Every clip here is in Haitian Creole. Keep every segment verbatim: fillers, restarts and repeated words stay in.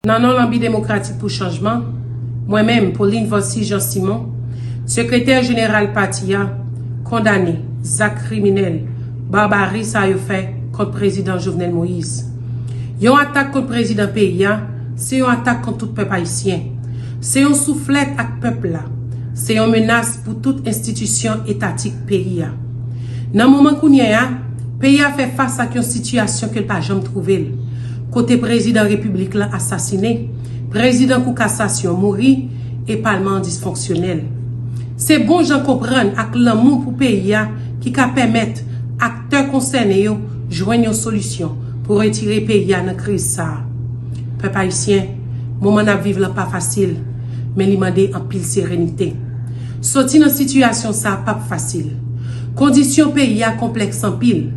Nan non Lanbi Demokratik pou Chanjman, mwen menm, Pauline Vancy Jean Simon, sekretè jeneral pati a, kondane zak kriminèl, babari sa yo fè kont prezidan Jovenel Moïse. Yon atak kont prezidan peyi a, se yon atak kont tout pèp ayisyen. Se yon souflèt ak pèp la. Se yon menas pou tout enstitisyon etatik peyi a. Nan moman kounye a, peyi a fè fas ak yon sitiyasyon ke l pa janm twouve l, kote prezidan repiblik lan asasine, prezidan kou kasasyon mouri, e palman an disfonksyonèl. Se bon jan konprann ak lanmou pou peyi a ki ka pèmèt aktè konsène yo jwenn yon solisyon pou retire peyi a nan kriz sa a. Pèp ayisyen, moman n ap viv lan pa fasil, men li mande anpil serenite. Soti nan sitiyasyon sa a p ap fasil. Kondisyon peyi a konplèks anpil.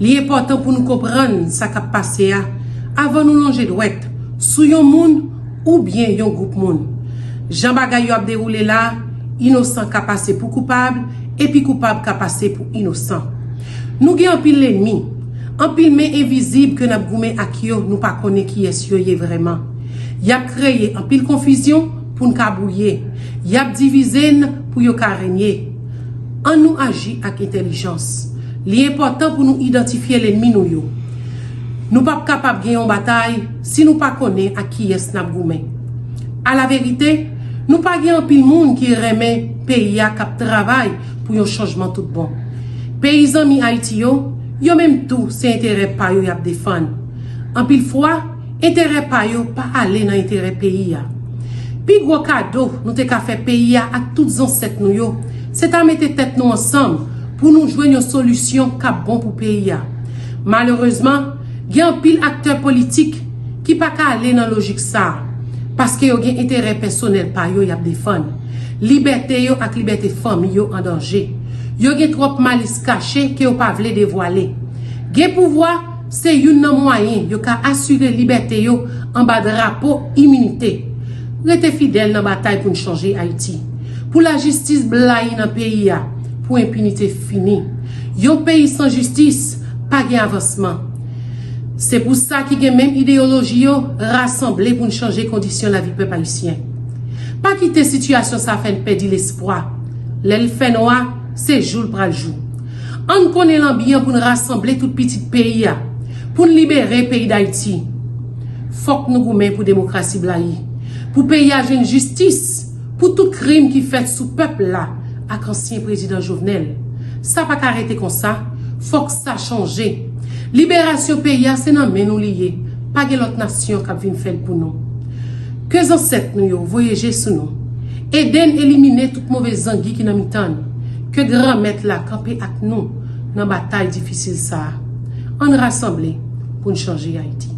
Li enpòtan pou nou konprann sa k ap pase a avan nou lonje dwèt sou yon moun oubyen yon gwoup moun. Jan bagay yo ap dewoule la, inosan ka pase pou koupab, epi koupab ka pase pou inosan. Nou gen anpil lènmi, anpil men envizib ke n ap goumen ak yo, nou pa konnen kiyès yo ye vrèman. Y ap kreye anpil konfizyon pou n ka bwouye. Y ap divize n pou yo ka renye. Ann nou aji ak entèlijans. Li enpòtan pou nou idantifye lènmi nou yo. Nou p ap kapab gen yon batay si nou pa konnen ak kiyès n ap goumen. Alaverite, nou pa gen anpil moun ki renmen peyi a k ap travay pou yon chanjman tout bon. Peyi zanmi Ayiti yo, yo menm tou se enterè pa yo y ap defann. Anpil fwa, enterè pa yo pa ale nan enterè peyi a. Pi gwo kado nou te ka fè peyi a ak tout zansèt nou yo, se ta mete tèt nou ansanm pou nou jwenn yon solisyon k ap bon pou peyi a. Malerezman, gen anpil aktè politik ki pa ka ale nan lojik sa a, paske yo gen enterè pèsonèl pa yo y ap defann. Libète yo ak libète fanmi yo an danje. Yo gen twòp malis kache ke yo pa vle devwale. Gen pouvwa, se youn nan mwayen yo ka asire libète yo anba drapo iminite. Rete fidèl nan batay pou n chanje Ayiti, pou lajistis blayi nan peyi a, pou enpinite fini. Yon peyi san jistis, pa gen avansman. Se pou sa ki gen menm ideyoloji yo rasanble pou n chanje kondisyon lavi pèp ayisyen. Pa kite sitiyasyon sa fè n pèdi lespwa. Lè l fè nwa, se jou l pral jou. Ann konnen lanbi an pou n rasanble tout pitit peyi a, pou n libere peyi Dayiti. Fòk nou goumen pou demokrasi blayi, pou peyi a jwenn jistis pou tout krim ki fèt sou pèp la ak ansyen prezidan Jovenel. Sa pa ka rete konsa, fòk sa chanje. Liberasyon peyi a se nan men nou li ye, pa gen lòt nasyon k ap vin fè l pou nou. Ke zansèt nou yo voye je sou nou. Ede n elimine tout move zangi ki nan mitan n. Ke Granmèt la kanpe ak nou nan batay difisil sa a. Ann rasanble pou n chanje Ayiti.